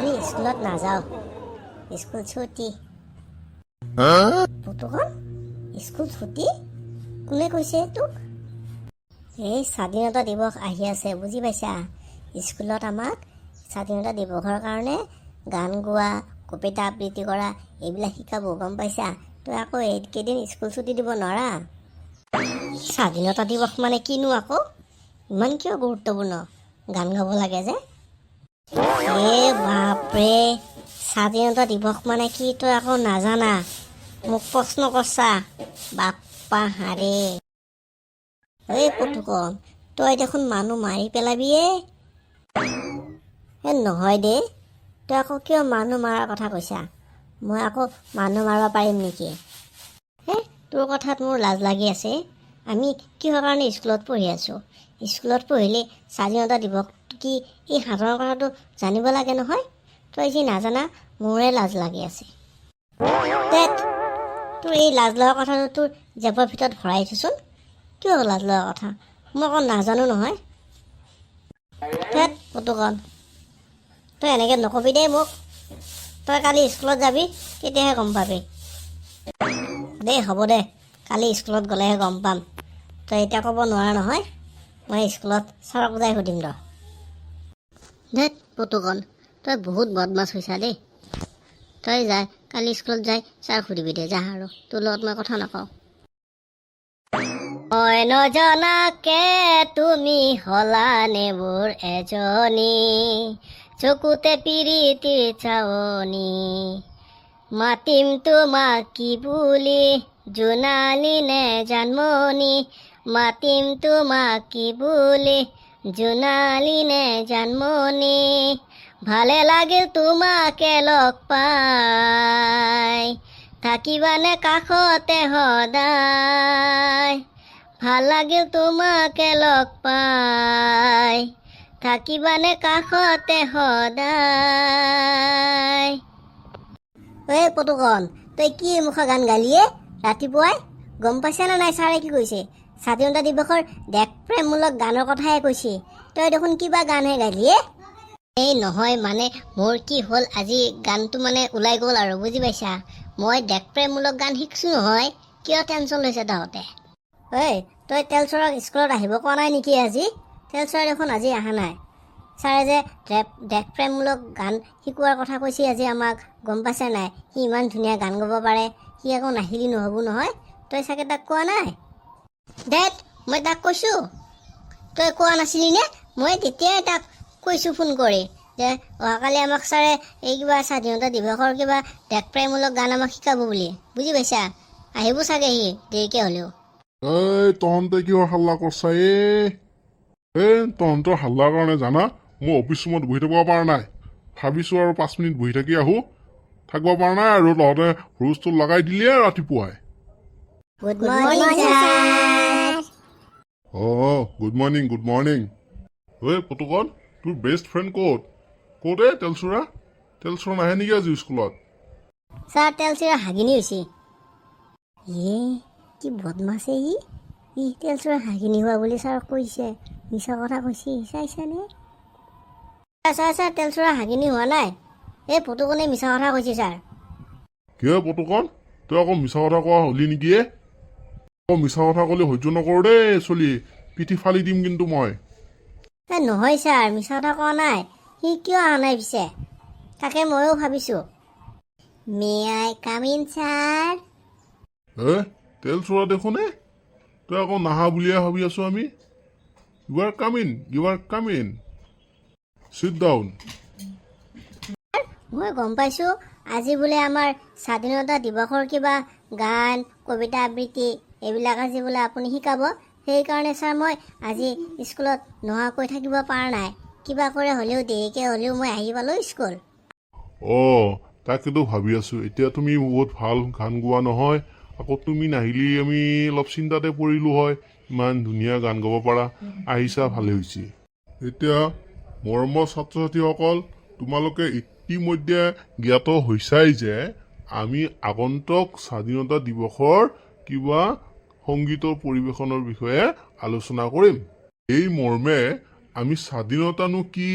কালি স্কুলত নাযাওঁ, স্কুল ছুটি। পুতুকণ, স্কুল ছুটি কোনে কৈছে তোক? এই স্বাধীনতা দিৱস আহি আছে, বুজি পাইছা? স্কুলত আমাক স্বাধীনতা দিৱসৰ কাৰণে গান গোৱা, কবিতা আবৃত্তি কৰা এইবিলাক শিকাব, গম পাইছা? তই আকৌ এইকেইদিন স্কুল ছুটি দিব নোৱাৰা। স্বাধীনতা দিৱস মানে কিনো আকৌ? ইমান কিয় গুৰুত্বপূৰ্ণ গান গাব লাগে যে? এ বাপৰে, স্বাধীনতা দিৱস মানে কি তই আকৌ নাজানা, মোক প্ৰশ্ন কৰছা? বাপ্পা হাৰে, এই পুতুকণ, তই দেখোন মানুহ মাৰি পেলাবিয়ে। এ নহয় দে, তই আকৌ কিয় মানুহ মাৰাৰ কথা কৈছা? মই আকৌ মানুহ মাৰিব পাৰিম নেকি? হে, তোৰ কথাত মোৰ লাজ লাগি আছে। আমি কিহৰ কাৰণে স্কুলত পঢ়ি আছোঁ? স্কুলত পঢ়িলে স্বাধীনতা দিৱস কি, এই সাধাৰণ কথাটো জানিব লাগে নহয়। তই যি নাজানা, মোৰে লাজ লাগি আছে। তেত, তোৰ এই লাজ লগা কথাটো তোৰ জেপৰ ভিতৰত ভৰাই থৈচোন। কিয় লাজ লগা কথা? মই আকৌ নাজানো নহয়। তেত পুতুকণ, তই এনেকৈ নকবি দেই মোক। তই কালি স্কুলত যাবি, তেতিয়াহে গম পাবি। দেই, হ'ব দে, কালি স্কুলত গ'লেহে গম পাম। তই এতিয়া ক'ব নোৱাৰা নহয়। মই স্কুলত ছাৰক যাই সুধিম ৰ। ধেত পুতুকণ, তই বহুত বদমাছ হৈছা দেই। তই যাই কালি স্কুলত যাই ছাৰক সুধিবি দে, যা আৰু। তোৰ লগত মই কথা নকওঁ। মই নজনাকে তুমি হলানে মোৰ এজনী, চকুতে পিৰিতিৰ চাৱনি। মাতিম তোমাক কি বুলি, জোনালী নে জানমণি? মাতিম তোমাক কি বুলি, জোনালী নে জানমণি? ভালে লাগিল তোমাকে লগ পাই, থাকিবানে কাষতে সদায়? ভাল লাগিল তোমাকে লগ পাই, থাকিবানে কাষতে সদায়? ঐ পতুকণ, তই কি মুখা গান গালিয়ে ৰাতিপুৱাই? গম পাইছানে নাই ছাৰে কি কৈছে? স্বাধীনতা দিৱসৰ দেশপ্ৰেমমূলক গানৰ কথাহে কৈছে, তই দেখোন কিবা গানহে গালিয়ে। এই নহয়, মানে মোৰ কি হ'ল, আজি গানটো মানে ওলাই গ'ল আৰু, বুজি পাইছা? মই দেশপ্ৰেমমূলক গান শিকছোঁ নহয়। কিয় টেনশ্যন লৈছে তহঁতে? ঐ, তই তেলচোৰাক স্কুলত আহিব কোৱা নাই নেকি আজি? তেলচোৰা দেখোন আজি অহা নাই। ছাৰে যে দেশপ্ৰেমমূলক গান শিকোৱাৰ কথা কৈছে আজি আমাক, গম পাইছে নাই? সি ইমান ধুনীয়া গান গাব পাৰে, সি আকৌ নাহিলি নহ'ব নহয়। তই চাগে তাক কোৱা নাই। দেত, মই তাক কৈছোঁ। তই কোৱা নাছিলি নে? মই তেতিয়াই তাক কৈছোঁ ফোন কৰি যে অহাকালি আমাক ছাৰে এই কিবা স্বাধীনতা দিৱসৰ কিবা দেশপ্ৰেমমূলক গান আমাক শিকাব বুলি, বুজি পাইছা? আহিব চাগে সি দেৰিকৈ হ'লেও। এই তহঁতে কিহৰ হাল্লা কৰছা? এ এ তহঁতৰ হাল্লাৰ কাৰণে জানা, মই অফিচ ৰুমত বহি থাকিব পৰা নাই। ভাবিছোঁ আৰু 5 মিনিট বহি থাকি আহোঁ, থাকিব পৰা নাই আৰু। তহঁতে হুলস্থুল লগাই দিলিয়ে ৰাতিপুৱাই। Good morning, sir. অঁ, গুড মৰ্ণিং, গুড মৰ্ণিং। ঐ পুতুকণ, তোৰ বেষ্ট ফ্ৰেণ্ড ক'ত? ক'ত এ তেলচোৰা? তেলচোৰা নাহে নেকি আজি স্কুলত? ছাৰ, তেলচিৰা হাগিনী হৈছে। এ কি বদমাছে ই! ই তেলচোৰা হাগিনী হোৱা বুলি ছাৰক কৈছে, মিছা কথা কৈছে, চাইছানে? ছাৰ, ছাৰ, তেলচোৰা হাগিনী হোৱা নাই। এই পুতুকণে মিছা কথা কৈছে, ছাৰ। কিয় পুতুকণ, তই আকৌ মিছা কথা কোৱা হলি নেকি এ? আকৌ মিছা কথা ক'লে সহ্য নকৰোঁ দেই চলি, পিঠি ফালি দিম কিন্তু মই। এ নহয় ছাৰ, মিছা কথা কোৱা নাই। সি কিয় অহা নাই পিছে, তাকে ময়ো ভাবিছোঁ। May I come in, sir? এ তেলচোৰা দেখোন এ, তই আকৌ নাহা বুলিয়ে ভাবি আছোঁ আমি। You are come in, you are come in, sit down. মই গম পাইছোঁ আজি বোলে আমাৰ স্বাধীনতা দিৱসৰ কিবা গান, কবিতা আবৃত্তি এইবিলাক আজি বোলে আপুনি শিকাব। সেইকাৰণে ছাৰ, মই আজি স্কুলত নোহোৱাকৈ থাকিব পৰা নাই। কিবা কৰে হ'লেও, দেৰিকৈ হ'লেও মই আহি পালোঁ স্কুল। অঁ, তাকেতো ভাবি আছোঁ। এতিয়া তুমি বহুত ভাল গান গোৱা নহয়, আকৌ তুমি নাহিলি আমি অলপ চিন্তাতে পৰিলোঁ হয়। ইমান ধুনীয়া গান গাব পাৰা, আহিছা ভালে হৈছে। এতিয়া মৰমৰ ছাত্ৰ ছাত্ৰীসকল, তোমালোকে ইতিমধ্যে জ্ঞাত হৈছাই যে আমি আগন্তুক স্বাধীনতা দিৱসৰ কিবা সংগীতৰ পৰিৱেশনৰ বিষয়ে আলোচনা কৰিম। এই মৰ্মে আমি স্বাধীনতানো কি,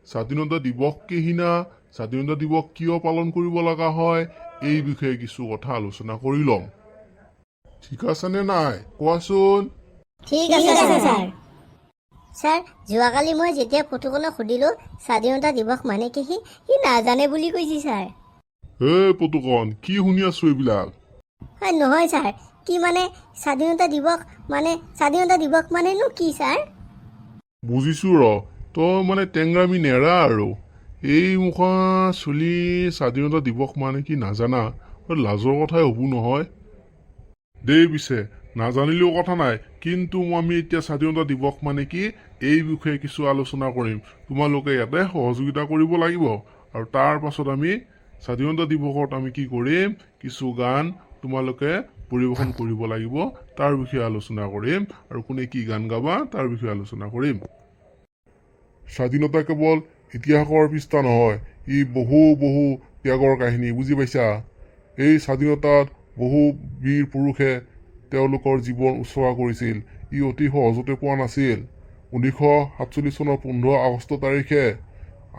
স্বাধীনতা দিৱস কেহিনা স্বাধীনতা দিৱস কিয় পালন কৰিব লগা হয়, এই বিষয়ে কিছু কথা আলোচনা কৰি ল'ম। ঠিক আছেনে নাই কোৱাচোন? ঠিক আছে ছাৰ। ছাৰ, যোৱাকালি মই যেতিয়া পুতুকনক সুধিলোঁ স্বাধীনতা দিৱস মানে কি, সি সি নাজানে বুলি কৈছে ছাৰ। হে পুতুকন, কি শুনি আছো এইবিলাক? হয়, নহয় ছাৰ, কি মানে স্বাধীনতা দিৱস মানে, স্বাধীনতা দিৱস মানেনো কি ছাৰ? বুজিছো ৰ, তই মানে টেংৰামি নেৰা আৰু এই মুখা চুলি। স্বাধীনতা দিৱস মানে কি নাজানা? বৰ লাজৰ কথাই হ'ব নহয় দেই। পিছে নাজানিলেও কথা নাই, কিন্তু আমি এতিয়া স্বাধীনতা দিৱস মানে কি এই বিষয়ে কিছু আলোচনা কৰিম। তোমালোকে ইয়াতে সহযোগিতা কৰিব লাগিব আৰু তাৰ পাছত আমি স্বাধীনতা দিৱসত আমি কি কৰিম, কিছু গান তোমালোকে পৰিৱেশন কৰিব লাগিব, তাৰ বিষয়ে আলোচনা কৰিম আৰু কোনে কি গান গাবা তাৰ বিষয়ে আলোচনা কৰিম। স্বাধীনতা কেৱল ইতিহাসৰ পৃষ্ঠা নহয়, ই বহু বহু ত্যাগৰ কাহিনী, বুজি পাইছা? এই স্বাধীনতাত বহু বীৰ পুৰুষে তেওঁলোকৰ জীৱন উৎসৰ্গা কৰিছিল। ই অতি সহজতে পোৱা নাছিল। 1947 চনৰ 15 আগষ্ট তাৰিখে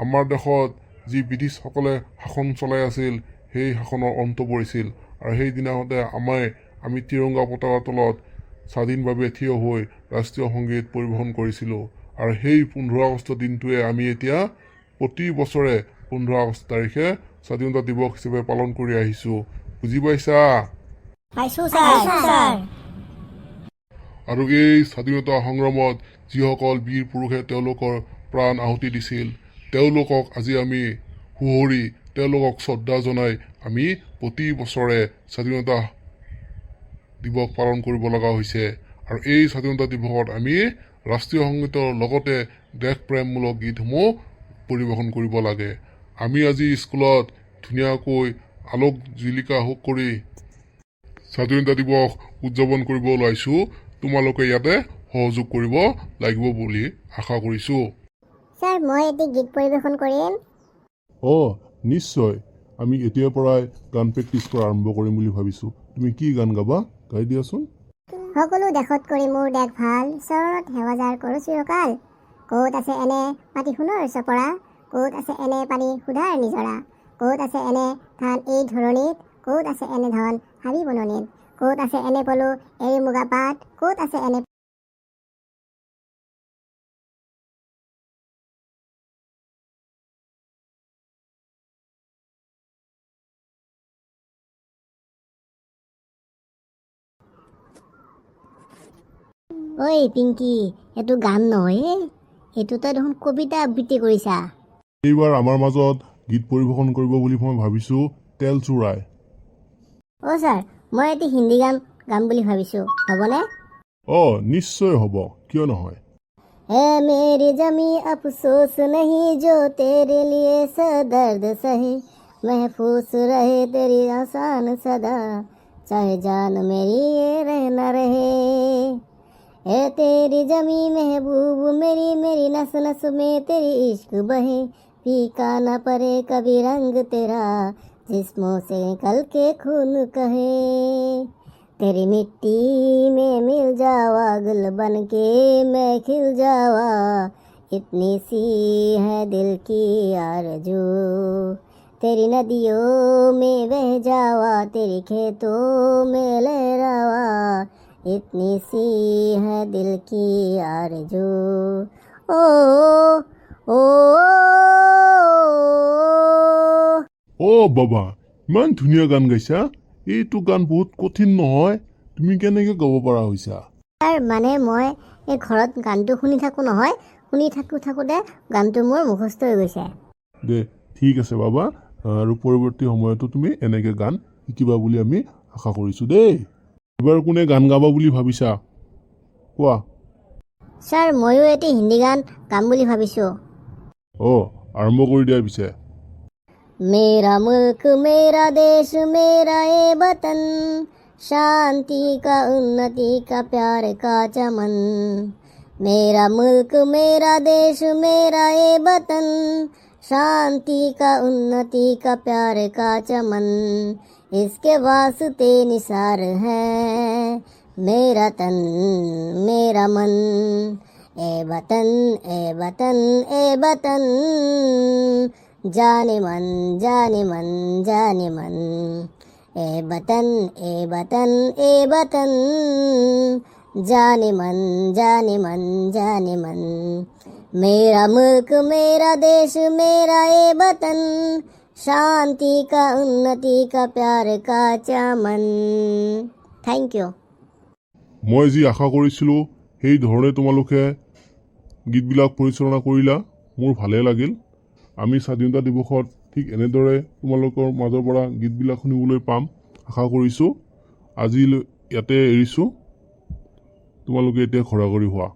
আমাৰ দেশত যি ব্ৰিটিছসকলে শাসন চলাই আছিল, সেই শাসনৰ অন্ত পৰিছিল আৰু সেইদিনাখনতে আমি তিৰংগা পতাকাৰ তলত স্বাধীনভাৱে থিয় হৈ ৰাষ্ট্ৰীয় সংগীত পৰিৱেশন কৰিছিলোঁ। আৰু সেই 15 আগষ্ট দিনটোৱে আমি এতিয়া প্ৰতি বছৰে 15 আগষ্ট তাৰিখে স্বাধীনতা দিৱস হিচাপে পালন কৰি আহিছোঁ। বুজি পাইছা? পাইছোঁ ছাৰ। আৰু এই স্বাধীনতা সংগ্ৰামত যিসকল বীৰ পুৰুষে তেওঁলোকৰ প্ৰাণ আহুতি দিছিল, তেওঁলোকক আজি আমি সুঁৱৰি, তেওঁলোকক শ্ৰদ্ধা জনাই আমি প্ৰতি বছৰে স্বাধীনতা দিৱস পালন কৰিব লগা হৈছে। আৰু এই স্বাধীনতা দিৱসত আমি ৰাষ্ট্ৰীয় সংগীতৰ লগতে দেশপ্ৰেমমূলক গীতসমূহ পৰিৱেশন কৰিব লাগে। আমি আজি স্কুলত ধুনীয়াকৈ আলোক জিলিকা কৰি স্বাধীনতা দিৱস উদযাপন কৰিব ওলাইছোঁ। তোমালোকে ইয়াতে সহযোগ কৰিব লাগিব বুলি আশা কৰিছোঁ। ছাৰ, মই এটি গীত পৰিৱেশন কৰিম। অঁ, নিশ্চয়। আমি এতিয়াৰ পৰাই গান প্ৰেক্টিছ কৰা আৰম্ভ কৰিম বুলি ভাবিছোঁ। তুমি কি গান গাবা, গাই দিয়াচোন। সকলো দেশত কৰি মোৰ দেশ ভাল, চৰণত সেৱা যাৰ কৰোঁ চিৰকাল। ক'ত আছে এনে মাটি সোণৰ চপৰা? ক'ত আছে এনে পানী সুধাৰ নিজৰা? ক'ত আছে এনে ধান এই ধৰণীত? ক'ত আছে এনে ধন হাবি বননিত? ক'ত আছে এনে পলু এৰী মুগা পাত? ক'ত আছে এনে ঐ পিংকি, এইটো গান নহয় হে, এইটো তই দেখোন কবিতা আবৃত্তি কৰিছা। এইবাৰ আমাৰ মাজত গীত পৰিৱেশন কৰিব বুলি মই ভাবিছোঁ তেল চোৰাই। অ' ছাৰ, মই এটি হিন্দী গান গাম বুলি ভাবিছোঁ, হ'বনে? অঁ, নিশ্চয় হ'ব, কিয় নহয়? है मेरी ज़मीं, अफसोस नहीं जो तेरे लिए सौ दर्द सहे। महफूज रहे तेरी आसान सदा, चाहे जान मेरी ये रह न रहे। है तेरी ज़मीं महबूब मेरी, मेरी नस नस में तेरी इश्क बहे। फीका न पड़े कभी रंग तेरा, जिस्मों से निकल के खून कहे। तेरी मिट्टी में मिल जावा, गुल बन के मैं खिल जावा, इतनी सी है दिल की आरज़ू। तेरी नदियों में बह जावा, तेरी खेतों में लहरावा, इतनी सी है दिल की आरज़ू। ओ ओ। অ' বাবা, ইমান ধুনীয়া গান গাইছা। এইটো গান বহুত কঠিন নহয়, তুমি কেনেকৈ গাব পৰা হৈছা? ছাৰ, মানে মই এই ঘৰত গানটো শুনি থাকোঁ নহয়, শুনি থাকোঁ থাকোঁতে গানটো মোৰ মুখস্থ হৈ গৈছে। দে, ঠিক আছে বাবা। আৰু পৰৱৰ্তী সময়তো তুমি এনেকৈ গান শিকিবা বুলি আমি আশা কৰিছোঁ দেই। এইবাৰ কোনে গান গাবা বুলি ভাবিছা কোৱা। ছাৰ, ময়ো এটি হিন্দী গান গাম বুলি ভাবিছোঁ। অঁ, আৰম্ভ কৰি দিয়া পিছে। मेरा मुल्क, मेरा देश, मेरा ये वतन, शांति का, उन्नति का, प्यार का चमन। मेरा मुल्क, मेरा देश, मेरा ये वतन, शांति का, उन्नति का, प्यार का चमन। इसके वास्ते निसार है मेरा तन, मेरा मन। ए वतन, ए वतन, ए वतन, जाने मन, जाने मन, जाने मन, ए वतन, ए वतन, ए वतन, जाने मन, जाने मन, जाने मन, मेरा मुल्क, मेरा देश, मेरा ए वतन, शांति का, उन्नति का, प्यार का चमन। Thank you. মই যি আশা কৰিছিলোঁ, সেই ধৰণে তোমালোকে গীতবিলাক পৰিচালনা কৰিলা। মোৰ ভালেই লাগিল। আমি স্বাধীনতা দিৱসত ঠিক এনেদৰে তোমালোকৰ মাজৰ পৰা গীতবিলাক শুনিবলৈ পাম, আশা কৰিছোঁ। আজি ইয়াতে এৰিছোঁ। তোমালোকে এতিয়া ঘৰাঘৰি হোৱা।